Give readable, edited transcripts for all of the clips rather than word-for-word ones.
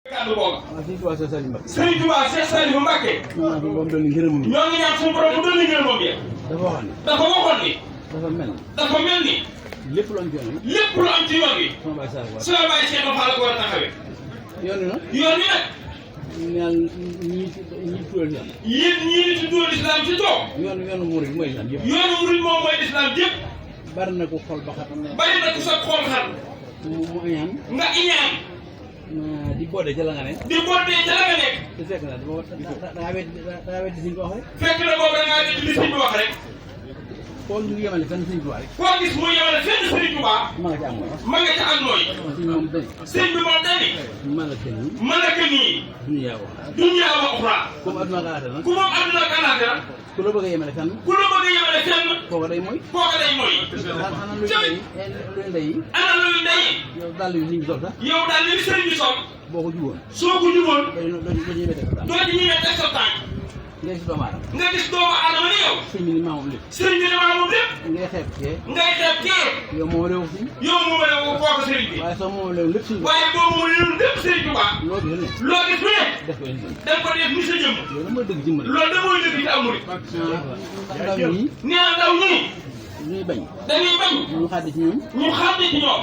kàddu boobu. Serigne Touba Cheikh Saliou Mbacké. ñoo ngi ñaan suñu borom mu dolli ngërëmam ya. dafa waxoon ni. dafa mel ni. lépp lu am ci yoon wi. lépp lu am ci yoon wi. sama baay Cheikh Ba Fall ko war a taxawee. yoon wi nag. yoon wi nag. ñaan ñi tuddal islam. yéen ñii di tuddal islam ci toog. yoonu murid mooy islam yëpp. yoonu murid moom mooy islam yëpp. bari na ko xol ba xam ne. bari na ko sa xol xar. mu iñaan. nga iñaan. di boodee ca la nga ne. di boodee ca la nga nekk. te fekk na da ngaa wetti siñ ko wax rek. fekk na boobu da ngaa wetti li sëñ bi wax rek. koo ñu yemale fenn sëñ Tuubaa rek. koo gis mu yemale fenn sëñ Tuubaa. ma nga ca am mooy. ma nga ca am mooy. sëñ bi moom dani. malaka nii. dunya wa uxra. comme adduna ak alaaxira nag. ku moom adduna ak alaaxira. ku la bëgg a yemale fenn. ku la bëgg a yemale fenn. kooka day mooy. kooka day mooy. ana luy ndey. ana luy ndey. yow daal yu liñ sol sax. yow daal li sëriñ bi sol. boo ko juboon. soo ko juboon. doo ci ñëwee teg sa tànk. doo ci ñëwee teg sa tànk. nga gis doomu aadama. nga gis doomu aadama ni yow. sëñ bi ni maa moom lépp. sëriñ bi ni maa moom lépp. ngay xeeb kee. ngay xeeb kee. yow moom réew si. yow moom réew kooku sëriñ bi. waaye soo moom réew lépp sëñ bi. waaye boo moom réew lépp sëriñ bi baax. loo gis ne. loo gis ne. def ko indi. def ko def ni sa jëmm. loolu mooy dëgg ci murid. loolu da mooy dëgg ci am murid. ndaw ñi. nee na ndaw ñi. ñuy bañ. dañuy bañ. ñu xàddi ci ñoom. ñu xàddi ci ñoom.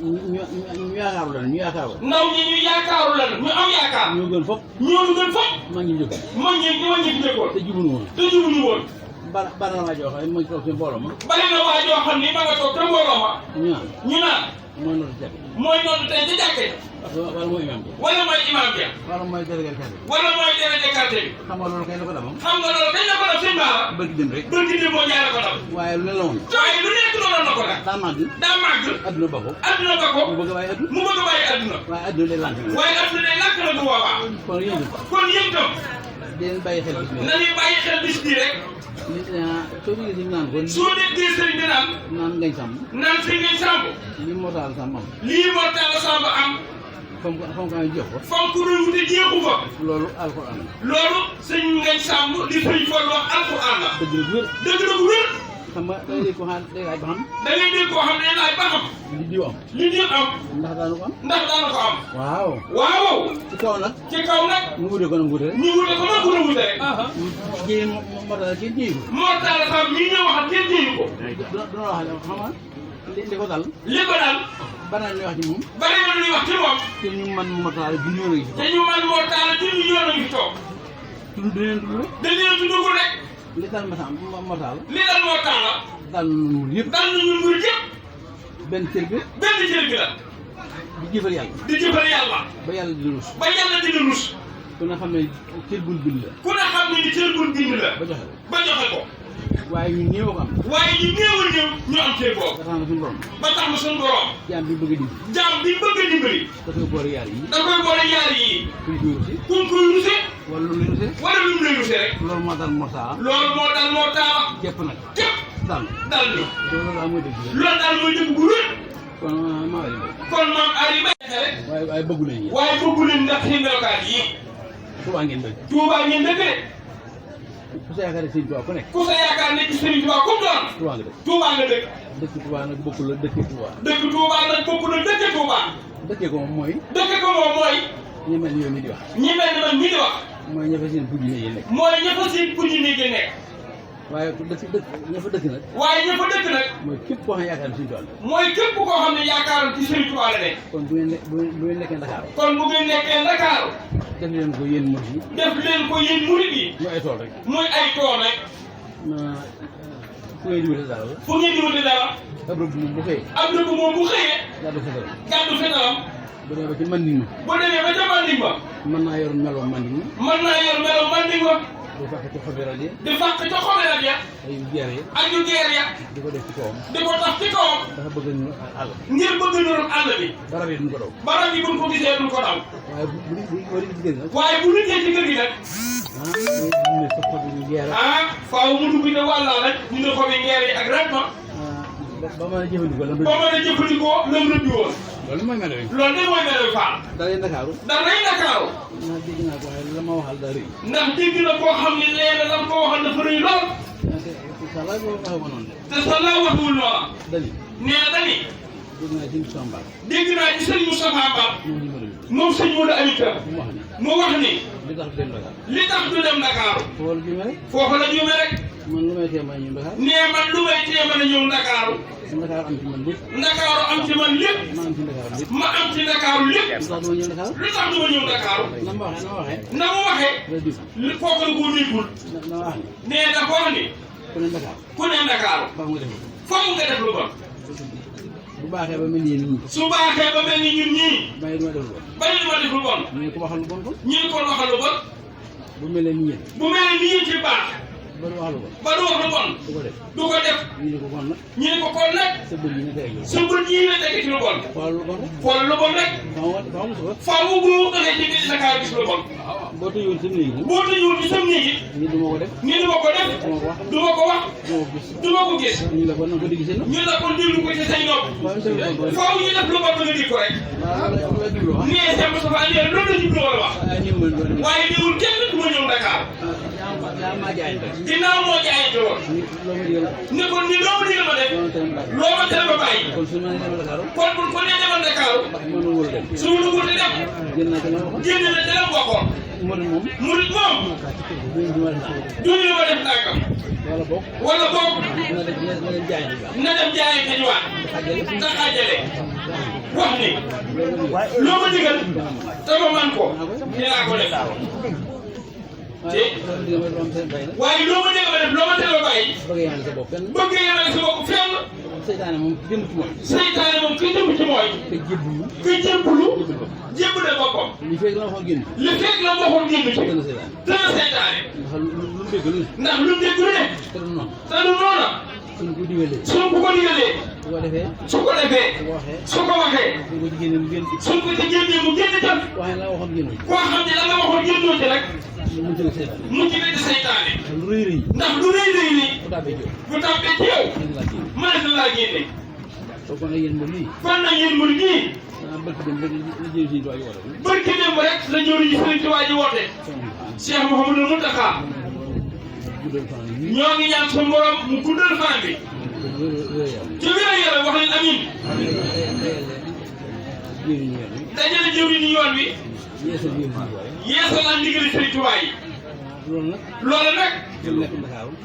ñu yaakaaru lan ñu yaakaaru. ndaw ñi ñu yaakaaru lan ñu am yaakaar. ñoo gën fop. ñoo gën fop. maa ngi njëkkoon. mag ñi fi njëkkoon. te jubuñu woon. te jubuñu woon. bari na waa joo xam ne mu ngi toog ci mbooloo ma. bari na waa joo xam ni ma nga toog te mbooloo ma. ñu naan. mooy noonu jàkk. mooy noonu tey ci jàkkee. wala mooy imam bi. wala mooy imam bi. wala mooy délégué quartier bi. wala mooy délégué quartier bi. xam nga loolu kay la ko dabam. xam nga loolu kañ la ko def sëñ Ba. bëgg dem rek. bëgg dem moo jaay la ko def. waaye lu ne la woon. waaye lu nekk doon na ko nag. daa màgg. daa màgg. adduna ba ko. adduna ba ko. mu bëgg a bàyyi adduna. mu bëgg a bàyyi adduna. waaye adduna day lànk. waaye adduna day lànk la du boobaa. kon yéen itam. kon yéen itam. di leen bàyyi xel bis bi. nañuy bàyyi xel bis bii rek. soo déggee si naan ko. soo déggee sëriñ bi naan. naan ngañ sàmm. naan si ngañ sàmm. lii moo taal sàmm am. lii moo taal sàmm am. fonk ay jox ko. fonk lu wute jeexu fa. loolu alxuraan la. loolu sëñ ngañ sàmm li sëriñ Fall wax alxuraan la. dëgg la bu wér. dëgg la bu wér. xam nga da ngay dégg ko xam day laaj ba xam. da ngay dégg koo xam ne laaj ba xam. li diw am. li diw am. ndax daanu ko am. ndax daanu ko am. waaw. waaw. ci kaw nag. ci kaw nag. ñu wute ko nag wute rek. ñu wute ko nag wute rek. jigéen moo tax kenn jéegu. moo tax sax mii ñëw waxat kenn jéegu ko. dina wax xam nga li ko dal. li ko dal. bari na ñuy wax ci moom. bari na ñuy wax ci moom. te ñu man moo taal du ñëw rek. te ñu man moo taal du ñu ñëw rek toog. tudd dañu leen tudd rek. dañu leen tudd rek. li dal moo taal. li dal moo taal. dal nañu wul yëpp. dal nañu wul yëpp. benn cër bi. benn cër bi la. di jëfal yàlla. di jëfal yàlla. ba yàlla di rus. ba yàlla di rus. ku ne xam ne cër buñ bind la. ku ne xam ne ni cër buñ bind la. ba joxe ko. ba joxe ko. waaye ñu néew ko am. waaye ñu néewal ñëw ñu am cër boobu. ba tax na suñu borom. ba tax na suñu borom. jaam bi bëgg a dimbali. jaam bi bëgg a dimbali. da koy boole yaar yi. da koy boole yaar yi. kuñ koy rusi. kuñ koy ruse. wala lu muy ruse. wala lu mu lay ruse rek. loolu moo dal moo taala. loolu moo dal moo taala. képp nag. képp. dal dal ni. loolu daal mooy dëgg. loolu daal mooy dëgg bu wér. kon maa ngi lay kon maam Aliou Mbaye. waaye bëggu leen yéen. waaye bëggu leen ndax seen melokaan yii. Tuubaa ngeen dëgg. Tuubaa ngeen dëgg de. ku sa yaakaar ne Sëriñ Tuubaa ku nekk. ku sa yaakaar ne ci Sëriñ Tuubaa comme doon. Tuubaa nga dëgg. Tuubaa nga dëgg. dëkk Tuubaa nag bokkul la dëkk Tuubaa. dëkk Tuubaa nag bokkul la dëkk Tuubaa. dëkkee ko moom mooy. dëkk ko moom mooy. ñi mel ni yow mi di wax. ñi mel ni man mii di wax. mooy ña fa seen puj ne yéen nekk. mooy ña fa seen puj ne yéen nekk. waaye ku dëkk ña fa dëkk nag. waaye ña fa dëkk nag. mooy képp koo xam ne yaakaar na Sëriñ Tuubaa la. mooy képp koo xam ne yaakaaroon ci Sëriñ Tuubaa la nekk. kon bu ngeen nekkee Ndakaaru. kon bu ngeen nekkee Ndakaaru. def leen ko yéen murid yi. def leen ko yéen murid yi. muy ay tool rek. muy ay tool rek. fu ngeen di wute dara la. fu ngeen di wute dara. ab rëbb moom bu xëyee. ab rëbb moom bu xëyee. gàddu fetalam. gàddu fetalam. bu demee ba ci manding ma. bu demee ba ca manding ba. mën naa yor meloo manding ma. mën naa yor meloo manding ba. di fàq ci xobi rajo. di fàq ca xobi rajo ya. ay geer ya. ak yu geer ya. di ko def ci kawam. di ko tax ci kawam. dafa bëgg ñu àll. ngir bëgg ñu doon àll bi. barab yi duñ ko daw. barab yi buñ ko gisee duñ ko daw. waaye bu ci gën nag. waaye bu nit ci kër gi nag. ne sa xob yi geer. faaw mu dugg ne wàllaa rek ñu ne xobi geer yi ak rek ma. ba mën a jëfandikoo lam rëdd. ba mën a jëfandikoo lam rëdd woon. loolu mooy melo yi. loolu de mooy melo yu Faal. dalee Ndakaaru. dalee Ndakaaru. ndax dégg naa ko waaye la ma waxal daa rëy. ndax dégg na koo xam ne nee na lam ko waxal dafa rëy lool. salaay boobu waxee ma noonu de. te sa la waxuwul loola. dali. nee na dani. dégg naa ci Moussa Mbar. dégg naa ci sëñ Moustapha Mbar. moom numéro bi. moom sëñ Modou Aminta mu wax ni li tax dem Dakar. li tax du dem Dakar xool bi ma rek. foofu la juume rek man lu may téye ma ñëw Dakar. nee man lu may téye mën a ñëw Dakar Dakar am ci man lépp. Dakar am ci man lépp ma am ci Dakar lépp. ma am ci Dakar lépp lu tax dama ñëw Dakar. lu tax du ma ñëw Dakar na ma waxee. na mu waxee la diw. li foofu la ko déggul na wax ni. nee dafa wax ni ku ne Dakar. ku ne Dakar faaw nga def ko. foofu nga def lu bon bu baaxee ba mel ni yéen ñii. su baaxee ba mel ni ñun ñii bàyyi du ma def lu bon. bari lu ma def lu bon ñu ne ko waxal lu bon ko. ñu ngi ko waxal lu bon bu mel ni yéen. bu mel ni yéen ci baax ba du wax lu bon. ba du wax lu bon du ko def. du ko def ñu ne ko kon nag. ñu ne ko kon nag sa bët yi na teg yow. su bët yii la tege ci lu bon xool lu bon rek. xool lu bon rek faaw mu suba. faaw bu doxee ci biir Dakar gis lu bon boo tëjoon sa néeg yi. boo tëjuwul ci sam néeg it ni du ma ko def. ni du ma ko def du ma ko wax. du ma ko wax du ma ko gis. du ma ko gis ñu la ko na ko di gisee nag. ñu la ko déglu ko ci say nopp waaw monsieur le maire. faaw ñu def lu bon ba nga dégg ko rek waaw la jublu wax. nee Cheikh Moustapha Ndiaye loolu la jublu wala wax ah ñëw ma doon. waaye déwul kenn du ma ñëw Dakar yaa ma jaay rek. ginnaaw moo jaayante woon ni loo ma digal. ne ko ni loo ma digal ma def loolu tamit baax. loo ma tere ma bàyyi kon su ma nee dama Dakar. kon bu ko nee demal Dakar mënu wóor dem. suñu lu wuti dem génn naa ko ne waxoon. génn na dara waxoon Modou moom. murit moom du ma def ko. duñu ma def nangam wala boog. wala boog na leen jaay di baax. na dem jaayante ñu waat xajale. nga xaajale wax ni loo ma digal te ma man ko dinaa ko def waaye loolu dina ma doon seen bay nag. waaye loo ma digal ma def loo ma tere ma bàyyi bëgg yàlla sa bopp fenn. bëgg yemale sa bopp fenn seytaane moom jëm ci mooy. seytaane moom ki jëm ci mooy te jébbalu. ki jébbalu jébbalu ko. jébbale boppam li fekk la waxoon génn. li fekk la waxoon génn ci gën a seytaane. dana seytaane ndax lu mu dégg lu ne. ndax lu mu dégg lu ne te du noonu. te du noona suñ ko digalee. suñ ko digalee bu ko defee. su ko defee bu ko waxee. su ko waxee suñ ko ci génnee mu génn ci. suñ ko ci génnee mu génn jëm waaye la waxoon génn. koo xam ne la nga waxoon génnoo ci rek mu jël seytaane. mu ci nekk seytaane lu rëy rëy. ndax lu rëy rëy ni bu tàbbee jóg. bu tàbbee ci yow génn laa génn. mënees na laa génne soo ko nag yéen ba lii. kon nag yéen murid yi ah bëgg dem rek la jël si doy wala. barke démb rek la jëriñ yi Sëriñ Tuubaa ji woote Cheikh Mouhamadou Mountakha guddal fan yi. ñoo ngi ñaan suñu borom mu guddal fan bi ci wér yaram wax leen amin dajale jëwriñ yoon wi yeesal ak ndigali Sëriñ Tuubaa yi loolu nag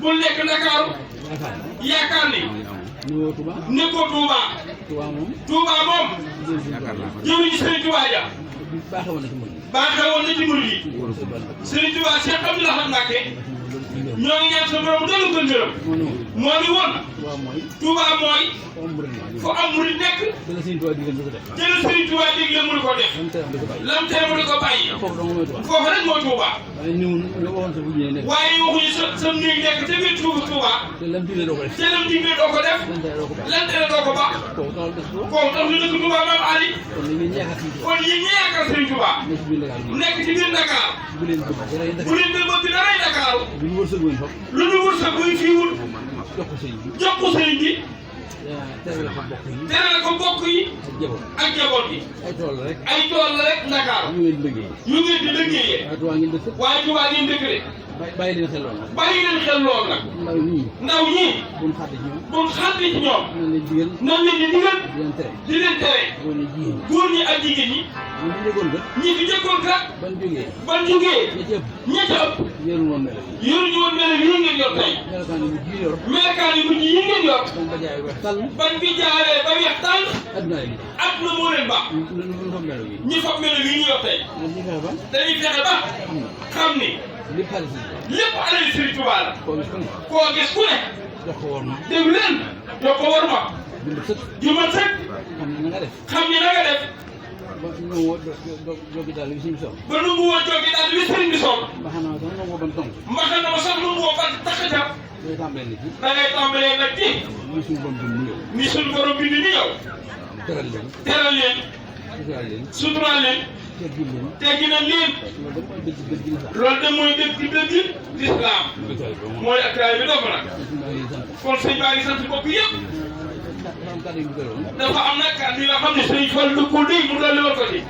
bul nekk Ndakaaru yaakaar ni nekkoo Touba Touba moom jëwriñ Sëriñ Tuubaa ja baaxee woon na ci murid yi Sëriñ Tuubaa Cheikh Abdou Lahad Mbacké ñoo ngi ñaan sa borom dolli ko ngërëm moo ni woon Touba mooy fu am murid nekk jël Sëriñ Tuubaa digle mu di ko def lam tere mu di ko bàyyi foofu rek mooy Touba waaye waxuñu sa néeg nekk te biir Touba te lam digle doo ko def lam tere doo ko baax kooku tax ñu dëkk Touba Maam Ali kon yéen ñi yaakaar Sëriñ Tuubaa nekk ci biir Dakar bu leen bëgg bëgg daray Dakar lu ñu wërsëg buy fii wut jox ko sëriñ bi tere ko mbokk yi ak jaboot yi ay tool la rek Dakar ñu ngeen di liggéeyee waaye Touba ngeen dëkk de bàyyi leen xel lool. bàyyi leen xel lool nag. ndaw ñii. buñ xàtte ci ñoom. nan leen di digal. di leen tere. góor ñi ak jigéen ñi. ñi fi jëkkoon kat. ban jógee. ña ca ëpp. yoruñu woon mel yi ngeen yor tey. melokaan yu mujj yi ngeen yor. ban bi jaaree ba weex tàll. adduna moo leen baax. ñi foog mel yi ñu yor tey. dañuy fexe ba xam ni. lépp alal Sëriñ Tuubaa la. koo gis ku ne. dégg leen jox ko war ma. ju mat sëkk. xam ni na nga def. ba nu mu woon joggi daal bi sëriñ bi sol. mbaxana ma sax nu mu woo ban tax a jàpp. da ngay tàmbalee nag ci. ni suñu borom bind ni yow. teral leen. suturaal leen. teggi na leen. loolu de mooy dëgg lislaam mooy ak taalibe bi doog nag. kon sëñ baa ngi sant bopp yëpp. dafa am nag kàddu yi nga xam ne sëñ Fall lu ko dégg mu dolli woon ko ci.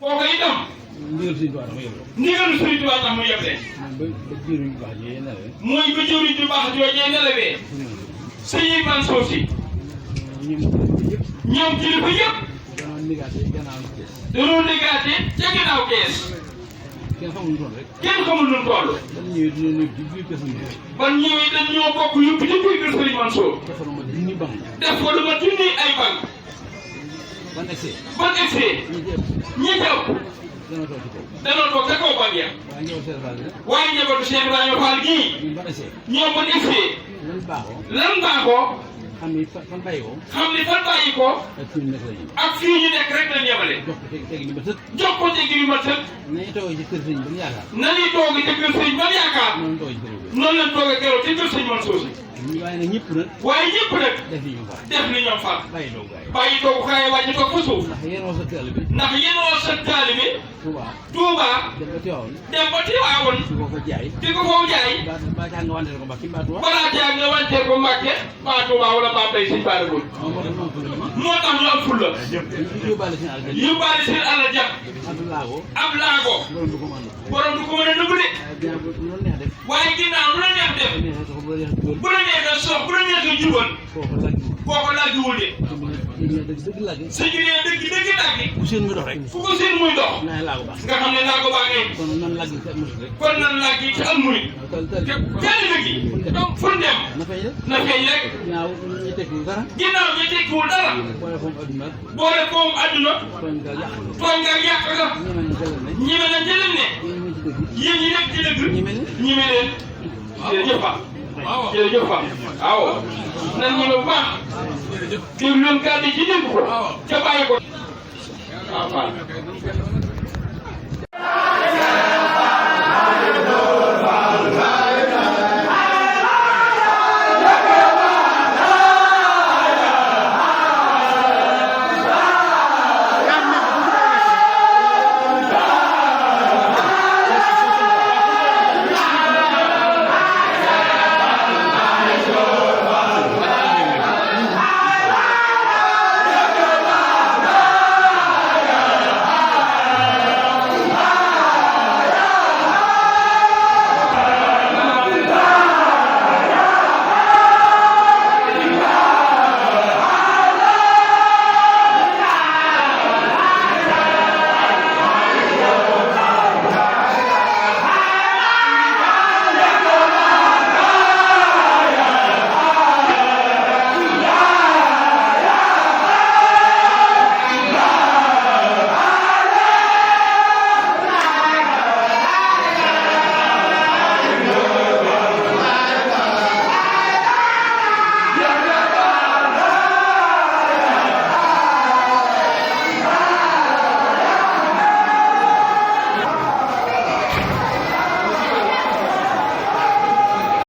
kooku itam. ndigalu Sëriñ Tuubaa tax mu yeblee. mooy ba jëriñ bu baax joojee nelawee. sëñ Mansour Si. ñoom kilifa yëpp. dañoo déggaate ca ginnaaw kees. kenn xamul lu toll rek. kenn xamul lu toll. ban ñëwee dina nekk ci biir kër Sëriñ. ban ñëwee dañ ñoo bokk yóbbu ci biir kër Sëriñ Mansour. defal ma junni bang. def ko lu ma junni ay bang. ban excès. ban excès. ñi jàpp. dana toog ci kaw. danoo toog ca kaw bang ya. waaye ñëw Cheikh Fall rek. waaye njabootu Cheikh Ibrahima Fall gii. ñun ban excès. ñoom ban excès. lan baaxoo. lan baaxoo. xam ni fan bàyyi ko. xam ni fan bàyyi ko. ak fii ñu nekk la ñu. ak fii ñu nekk rek lañ yemale. jox ko teg li ma tëdd. jox ko teg li ma tëdd. nañu toogee ci kër Sëriñ ba ñu yaakaar. nañuy toogee ci kër Sëriñ ba ñu yaakaar. noonu toogee ci kër yi. noonu lañ toogee keroog ci kër Sëriñ Mansour si. waaye nag ñëpp nag. waaye ñëpp nag. def li ñu faal. def li ñoom faal. bàyyi doogu gaay. bàyyi toogu kaay wàññi toog fa suuf. ndax yéen sa teel bi. ndax yéenoo sa taalibe. Touba. Touba. dem ba Tiwaawan. dem ba Tiwaawan. di ko ko jaay. di ko foofu jaay. ba caa nga wante ko Mbàkke mbaa Touba. balaa jaa nga wàññeeku ko Mbàkke mbaa Touba wala mbaa Bay Sëñ Bara Gol. moo tax ñu am fulla. yóbbaale seen àll bi. yóbbaale seen àll jàpp. ab laago. ab laago. borom du ko mën a. borom du ko mën a nëbb de. lu la neex def. waaye ginnaaw lu la neex def. bu la neexee sox bu la neexee jubal. kooku laagiwul de. sëñ bi nee dëgg dëgg laggi. bu seen muy dox rek. fu ko seen muy dox. naa laago baax. nga xam ne laago baa ngeen. kon nan laggi ci amul rek. kon nan laggi ci am murit. te taalibe gi. fu ñu dem. na feeñ rek. na feeñ rek. ginnaaw ñu tekkiwul dara. ginnaaw ñu tekkiwul dara. boole koom adduna. boole koom adduna. tooñ nga yàq. tooñ nga yàq nga. ñeme nañ ñeme na jëlal jëlal ne. ne. yéen ñi nekk ci dëgg. ñeme leen. jërëjëf Fa. jërëjëf Fa. waaw. nan ñeme bu baax. déglu leen kàddu ci dégg ko. ca bàyyi ko. waaw waaw.